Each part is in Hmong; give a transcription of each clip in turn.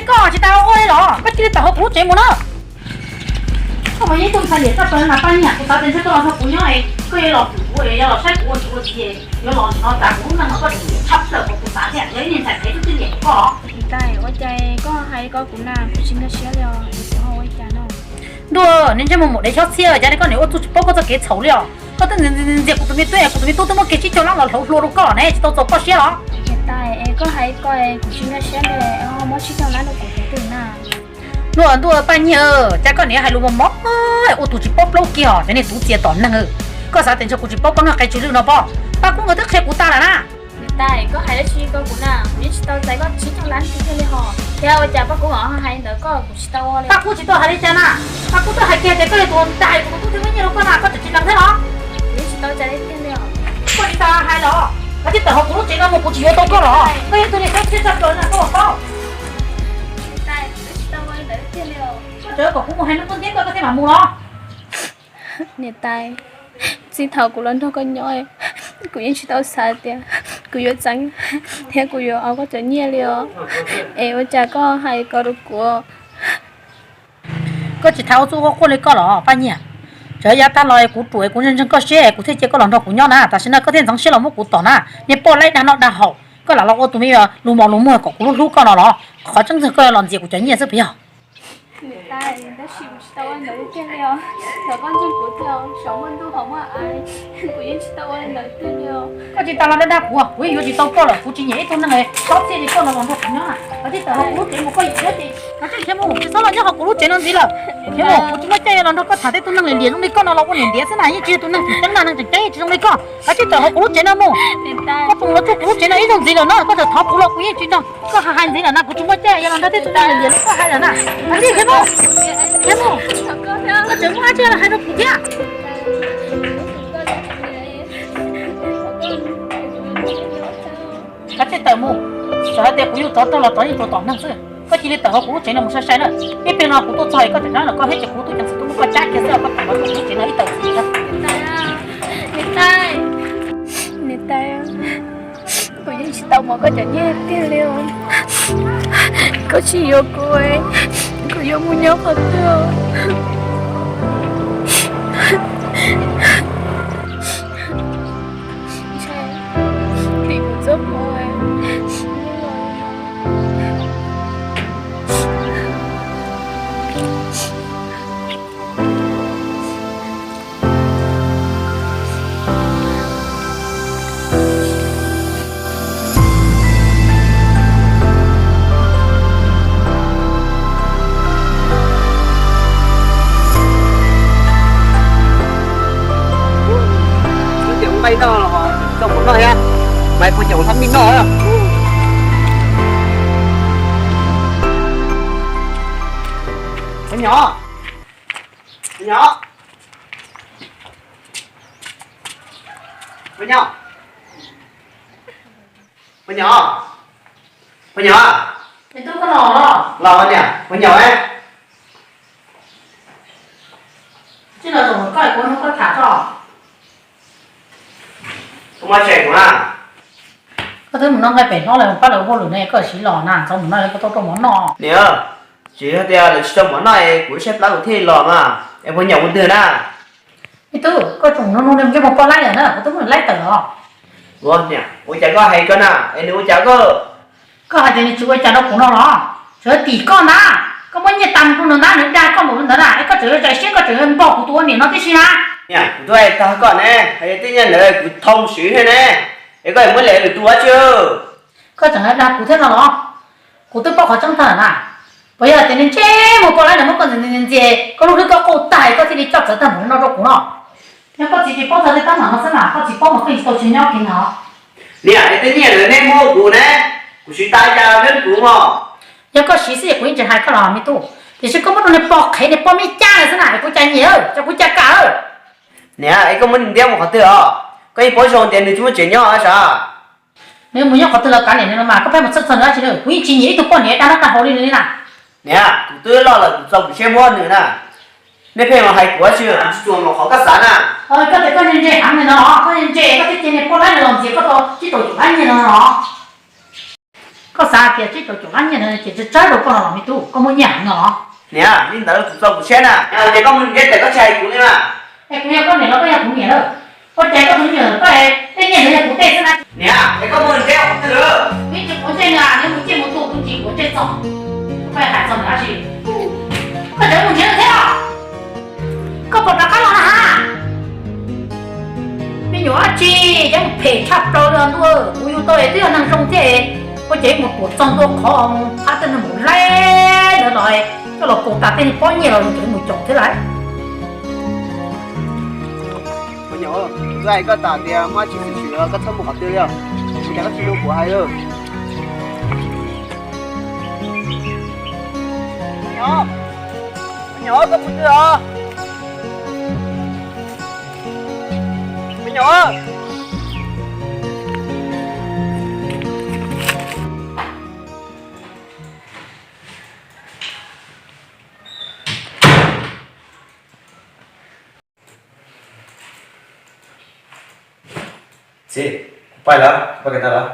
Koj tsis tas ua li los koj cia li tawm hauv kuv lub tsev mus na. Koj mas yog ib tug ntxhais liam txaj plaws na Paj Nyiaj, kuv xav tias ntshe koj los nrog kuv nyob es koj yuav los pum kuv es yuav los saib kuv ua si ua si, yuav los no tas kuv lub neej no koj tseem liam tshaj plaws, kuv xav tias yog ib niag ntxhais phem twb twb liam koj. Niam tais, ua cas koj hais ko kuv na, kuv tsis nkag siab li os, kuv ho ua cas no? Ntuj, niag ntsej muag muam dev xyob txhiab, cas niag koj niam ua txuj tsis paub koj txoj kev txhaum li os. Koj twb ntxias kuv tus me tub, kuv tus me tub twb muaj kiag tsib caug lab los hlauv hlua rau koj ne, tsis tau txaus koj siab los? Niam tais, es koj hais ko kuv tsis nkag siab li, muab tsib caug lab rau kuv tus twg na? Ntuj, ntuj Paj Nyiaj, cas koj niam hais lus mos mos, ua tus tsis paub plaub kiag os, cov niag tub txias tom neeg. Koj xav tias ntshe kuv tsis paub koj noj qe tsw lwj no pob? Paj Kub nkawd twb qhia kuv tag lawm na. Niam tais, koj hais dab tsi ko kuv na, kuv yeej tsis tau txais koj tsib caug lab kiag li hos, thiab ua cas Paj Kub ho hais ntawd koj kuv tsis tau ua li. Paj Kub tsis tau hais li cas na, Paj Kub twb hais kiag tias koj yog tus ntais kuv tus tub thiab muab nyiaj rau koj na, koj tseem tsis lees thiab los? Kuv yeej tsis tau txais li tiag li os. Koj tsis tas hais los, koj cia li tawm hauv kuv lub tsev no mus, kuv tsis yuav tau koj los, koj yog tus niag xyob txhiab tshaj plaws na, koj puas paub? Niam tais, kuv yeej tsis tau ua li ntawd li tiag li os. Koj tseem kom kuv mus hais nws koj ntxiab koj, koj thiaj mam mus los? Niam tais, txij thaum kuv los nrog koj nyob, kuv yeej tsis tau xav tias kuv yuav txeeb thiab kuv yuav ua koj cov nyiaj li os. Es ua cas koj hais ko rau kuv? Koj tsis tas ua txuj quaj quaj li koj los Paj Nyiaj? Txawm yav tag los kuv ruam kuv ntseeg ntseeg koj siab es kuv thiaj cia koj los nrog kuv nyob na, tam sim no koj thiaj ntxeev siab los muab kuv tom na, niag poj laib dag noj dag haus, koj lam los ua tus me lus mos lus muag kom kuv hlub hlub koj no los? Qhov tseeb ntxwg koj los ntxias kuv cov nyiaj xwb puas yog? Niam tais, tab sis kuv tsis tau ua li ntawd tiag li os. Thaum koj ntseeg kuv tias saum muaj ntuj hauv muaj av, kuv yeej tsis tau ua li ntawd tiag li os. Koj tsis tas los dag dag kuv, kuv yeej yuav tsis tau koj lawm, kuv tsis nyiam ib tug neeg xyob txhiab li koj no los nrog kuv nyob. Koj cia li tawm hauv kuv lub tsev mus, koj yuav tsis tau ces koj cia li khiav mus, tsis txhob los nyob hauv kuv lub tsev no ntxiv lawm. Khiav mus, kuv tsis muaj caij los nrog koj tham tej tug neeg liam liam zoo li koj no los ua niam ntiav xwb na, yeej tsis yog tus neeg tseem ceeb na, neeg tseem ceeb yeej tsis zoo li koj. Koj cia li tawm hauv kuv lub tsev no mus. Koj tseem los tsuj kuv lub tsev no ib zaug ntxiv lawm na, koj txawm thov kuv los kuv yeej tsis nrog koj hais ntxiv lawm na, kuv tsis muaj caij yuav los nrog tej tug neeg liam liam li koj hais lawm na. Koj cia li khiav mus, khiav mus, koj tseem muaj dab tsi los hais rau kuv thiab. Koj cia li tawm mus, txawm hais tias kuv yug tsov rog los tsov yeej rhuav tom neeg xwb. Koj cia li tawm hauv kuv lub tsev no mus sai sai na. Ib pliag no kuv tuaj txog es koj tseem nyob ntawm koj thiab ces kuv tuaj ceev xwm tuaj muab koj cab kiag xwb, koj tseem los txog kuv lub tsev no ib tawm txiv. Niam tais, niam tais, kuv yeej tsis tau mov koj cov nyiaj tiag li os. Koj tsis yuav kuv, kuv yuav mus nyob qhov twg? Tim kuv txoj hmoov. Ces ua nqaij noj los tau kuv noj thiab, mas puas cem ua thab mij noj. Puas nyob, puas nyob, puas nyob, puas nyob, puas nyob. Niam tub, koj los los? Los niam, puas nyob? Tsis los, koj kuv nrog koj tham tso. Koj muaj tseem kuv na. Koj twb mus noj nqaij pem hlob lawv pab lawv hauj lwm ne, koj siv los na, txog mus no koj tau rau mov noj. Niam, tsis yog tias lawv tsis rau mov noj es kuv saib plab kuv thiaj los mas, es puas nyaum kuv twg na? Me tub, koj tseem nug nug ntsej muag poj laib lawm na, kuv twb muab nws laib tawm los. Ua niam, ua cas koj hais koj na, es nws ua cas koj? Koj hais tias nws tsis ua cas rau kuv no los? Tseem tim koj ntag, koj muab nyiaj tag mus rau nws ntag, nws dag koj npaum li ntawd na, es koj tseem yuav zais siab, koj tseem yuav npog kuv tus ua niam no tib si na. Niam, kuv twb hais tag koj ne, hais tias tej nyiaj ntawd kuv thau mus swv thiab ne, es koj yuav muab lem lwm tus dab tsi? Koj tseem dag kuv thiab no los? Kuv twb paub qhov tseeb tag lawm na. Puas yog tias nws ntsej muag poj laib na muab koj ntxias ntxias, koj lub hlwb koj qauj tag koj thiaj li coj txawv tag npaum li no rau kuv no? Yog koj txiv tsis paub txog tej teeb meem no xwb mas koj txiv paub mas koj yeej tsis tau tsiv nyob kiag no. Niam, es tej nyiaj ntawd nej muab kuv ne, kuv siv tas cas neb kuv mog. Yog koj siv xwb es kuv yeej tsis hais koj los me tub, tiam sis koj muab rau niag pog qhev niag poj me cab lawm xwb na, es kuv cas nyiam, cas kuv cas kam. Niam, es koj muab nws ntiab mus qhov twg os? Koj yeej paub zoo tias nws tsis muaj tsev nyob sav. Nws mus nyob qhov twg los kav liam nws no mas, koj pheej mus txhawj txog nws dab tsi na, kuv yeej tsis nyiam ib tug poj niam dag noj dag haus li nws li na. Niam, kuv twb loj lawm kuv txo kuv siab muab nws na. Nej pheej mus hais kuv dab tsi, kuv tsis tshua mus qhov koj xav na. Koj tias koj ntse ntse heev li no los, koj ntse koj thiaj cia niag poj laib no los ntxias koj tau tsib rau caum lab nyiaj no los. Koj xav tias tsib caug caum lab nyiaj ntawd ces tsawg tsawg rau koj no los me tub, koj muaj nyiaj heev no los? Niam, li ntawd kuv txo kuv siab na. Ces koj mus ntiav tawm koj tsis hais kuv li mas. Es kuv yog koj niam los koj yog kuv niam lawm. Ua cas koj tus me nyuam koj tej nyiaj ntawd yog kuv tej xwb na? Niam, es koj mus ntiav qhov twg lawm? Kuv tsis quav ntsej nws, nws mus ciaj mus tu kuv tsis quav ntsej txog. Koj hais txog nws dab tsi? Koj tseem mus nrhiav nws thiab los? Koj puas rov qab los na has? Me nyuam dab tsi, yeej phem tshaj plaws li ntuj, kuv yug tau es twb yog neeg zoo thiab, ua cas mus tuam txog ntua qhov qab tej neeg mus laib ntawd los, coj los kaus tas tej pob nyiaj los yus tseem mus caum thiab lawm. Me nyuam, kuv twb hais koj tas tias muaj dab tsi xwm txheej koj txhob mus qhov twg li os, ua cas koj tsis mloog kuv hais lawm? Me nyuam, me nyuam, koj mus twg os? Me nyuam. Txiv, kuv pais lawm, pais kawm ntawv lawm.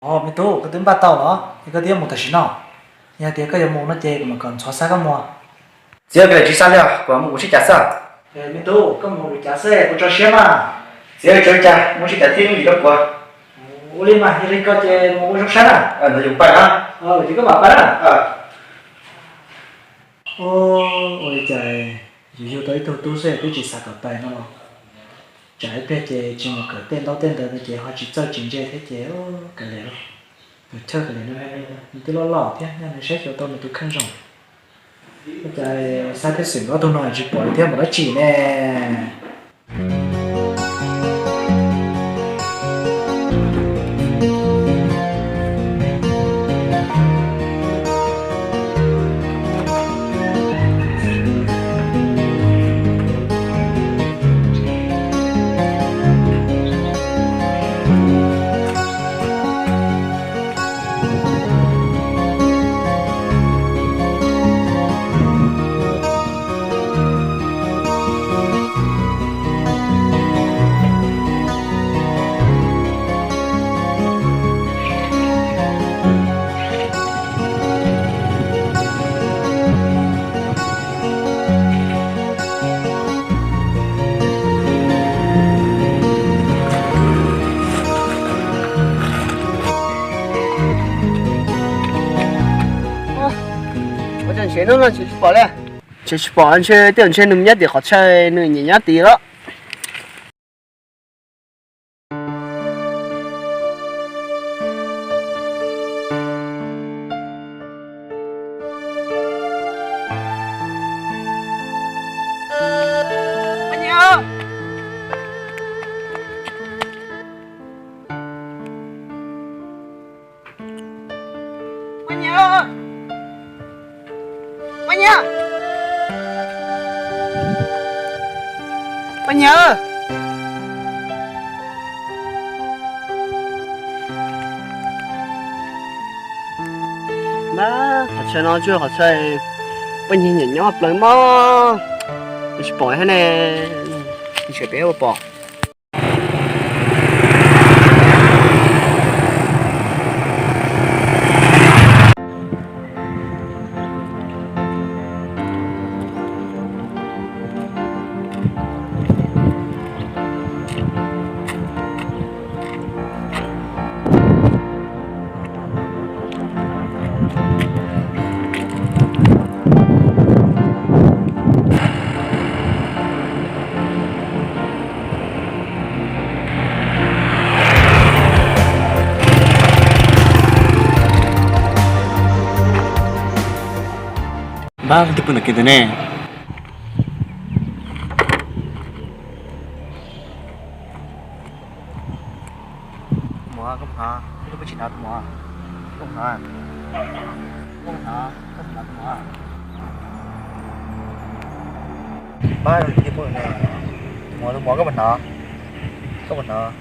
Os, me tub, koj twb npaj tau los es koj twb yuav mus tam sim no? Yog tias koj yuav mus no ces kuv mam kom ntxhov xa koj mus. Txiv, koj tsis xa li os, kuv mus kuv sib cav xwb. Me tub, koj mus kuv cav xwb, kuv tso siab mas. Txiv, tsis ua cas, mus sib cav thiab mus yim rau kuv. Ua li mas, yog li ko ces mus ua zoo saib na. Ntawd yus pais na. Ces koj mam pais na. Ua li cas yus yug tau ib tug tub xwb twb tsis xav kom pais no los? Tsam ib pliag ces tsis mus kawm tej ntaub tej ntawv no ces ho tsis txawj tsis ntse thiab ces kav liam lauj. Tus chawj kav liam no, nws twb loj loj thiab, nws saib xyuas tau nws tus kheej zoo. Ua cas xa thiab xwm ob tug no tsis pom li thiab npaum dab tsi ne? Ua cas ntshe hnub no ntshe tsis pom li? Ntshe tsis pom, ntshe tej zaum ntshe nws nyob tim qhov chaw nws nyiam nyob tid lawm. Poj niam, poj niam, poj niam. Npab, qhov chaw no tsuas qhov chaw poj niam nyiam nyob plaws mog. Tsis pom thiab ne, ntshe peb ua pom. Npab, leej twg pw ntawm kev ntawd ne? Muam, koj hnav, koj tsis hnav muam, koj hnav, koj hnav, koj hnav muam. Npab, leej twg pw ne? Muam, muam, koj puas hnav, koj puas hnav?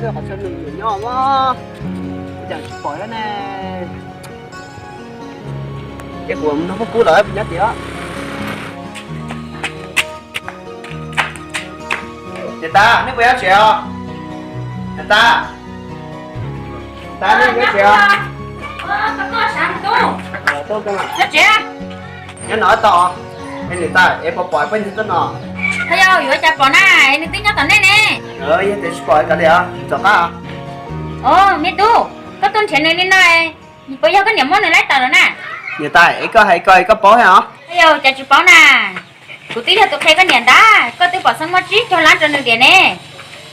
Qhov chaw nws nyob mas cas tsis pom thiab ne. Ces kuv mus nrog phooj kub lawv nyob tiag. Niam tais, nej puas nyob tsev os? Niam tais, niam tais, nej puas nyob tsev os? Nyob no tau. Es niam tais, es puas pom poj niam tuaj no? Yog yuav cas pom na, nws twb nyob tom nej ne. Yog tias tsis pom kav liam os, rov qab. Os me tub, koj tuaj nrhiav nws li no, puas yog koj niam muab nws laib tawm lawm na? Niam tais, es koj hais ko koj paub thiab os? Yog cas tsis paub na, kuv twb yog tus qhia koj niam ntag, koj twb pom xeeb muab tsib caug lab rau nws tiag ne.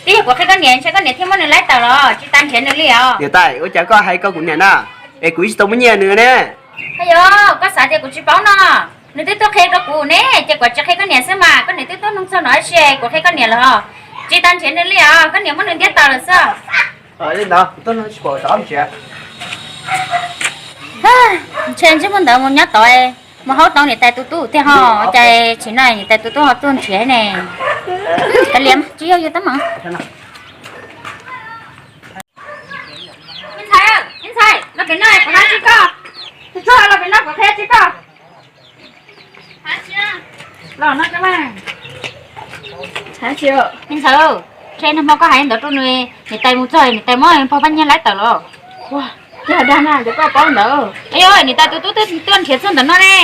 Twb yog kuv qhia koj niam ntshe koj niam thiaj muab nws laib tawm los tsis tas nrhiav nws li os. Niam tais, ua cas koj hais ko kuv niam na? Es kuv ib tsis tau muaj nyiaj nws ne. Yog koj xav tias kuv tsis paub no, nws twb tuaj qhia rau kuv ne, ces kuv tsis qhia koj niam xwb mas, koj niam twb tuaj nug txog no ib si, kuv qhia koj niam los tsis tas nrhiav nws li os, koj niam muab nws ntiab tawm lawm xwb. Li ntawd kuv tuaj nug tsis pom, rov mus tsev. Ntshe ntsej muag ntawd mus nyob tod, mus haub tau niam tais tus tub thiab ho, ua cas tsis no niam tais tus tub ho tuaj nrhiav ne. Kav liam, tsis yog yus teeb meem. Me ntxhais, me ntxhais, los pem no kuv hais tsis koj, tus tub los pem no kuv qhia tsis koj. Los no, me ntxhais, ntshe nag hmo koj hais ntawd rau nws, niam tais mus txog niam tais muab pog Paj Nyiag laib tawm los. Yog dag na, ces koj paub ntawd. Yog niam tais tus tub twb tuaj nrhiav txog ntawm no ne.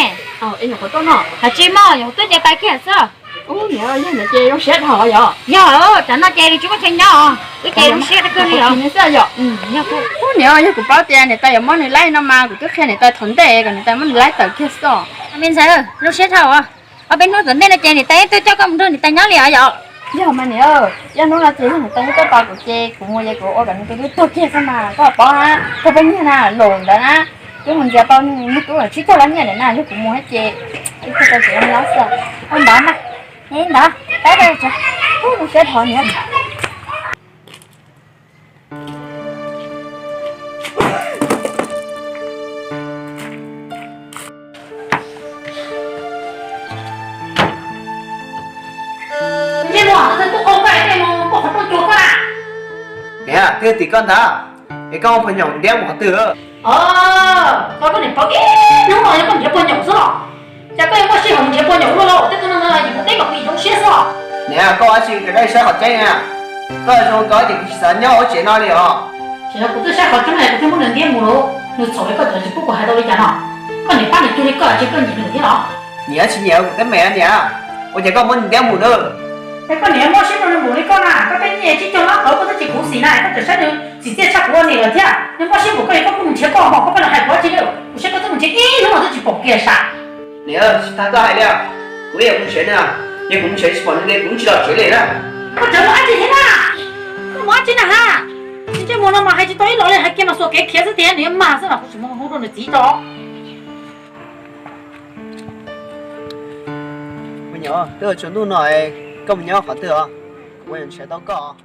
Hais tsis muaj, yog twb ces tais kiag xwb. Ub, niam, yog ntawd ces zoo siab dhau yom. Yog, tsam no ces nws tsis muaj chaw nyob, twb ces zoo siab rau kawg li os. Yog kuv paub tias niam tais yuav muab nws laib no mas kuv twb qhia niam tais thaum ntej kom niam tais muab nws laib tawm kiag xwb. Me ntxhais, zoo siab dhau. Ob peb hnub tom ntej no ces niam tais twb coj koj mus nrog niam tais nyob li os yom. Yog mas niam, yog hnub no ces yog niam tais twb coj kuv ces kuv mus ces kuv ua kom nws tus tub tuag kiag xwb mas koj paub na, koj pheej niag na, los ntawd na, twb mus ntxias tau nws tub tsib caug lab nyiaj lawm na, yog kuv mus ces ib tug tau tsev nyob xwb. Ua ntawd na, ntawd, pab zoo siab dhau niam. Ntsej muag, koj twb tuaj qhov rooj cua koj na. Niam, twb tim koj ntag, es koj muaj poj nyaum ntiab mus qhov twg? Koj niam paub ib hnub no yog koj nrhiav poj nyaum xwb los? Cas koj yuav muaj sij hawm nrhiav poj nyaum luaj los? Tej tug no yim mus teb kom kuv yim zoo siab xwb los? Niam, koj ua tsis koj saib qhov tseeb na, koj zoo koj ces kuv tsis xav nyob hauv tsev no li os. Tsis yog kuv twb saib qhov tseeb es kuv thiaj muab nws ntiab mus lauj, nws txhaum li koj cov tsis pub kuv hais tau li cas no. Koj niam pab nws cuag li koj ces koj nyiam nws thiab los? Nyiam tsis nyiam kuv teeb meem niam, ua cas koj muab nws ntiab mus na? Es koj niam muab siab rau nws npaum li koj na, koj tej nyiaj tsib caug lab qhov koj twb tsis khuv xim na, koj tseem saib nws txim txiaj tshaj kuv ua niam lawm thiab. Nws muab siab npaum koj li koj kuj mus nrhiav koj mog, koj pheej los hais kuv dab tsi li? Kuv saib koj twb mus nrhiav ib hnub no twb tsis pom kiag sav. Niam, tsis tas koj hais li, kuv yuav mus nrhiav nws, yog kuv mus nrhiav tsis pom nws li kuv tsis los tsev li na. Koj tseem mus dab tsi thiab na? Koj mus dab tsi na ha? Ntsej muag no mas hais tsis tau ib los li, hais kiag mas xuas kev khiav xwb tiag, nws yuav mag xwb los kuv tsis mus hu rau nws txiv tso. Me nyuam, twb yuav tsaus ntuj no, koj mus nyob qhov twg os? Kuv yuav nrhiav tau koj.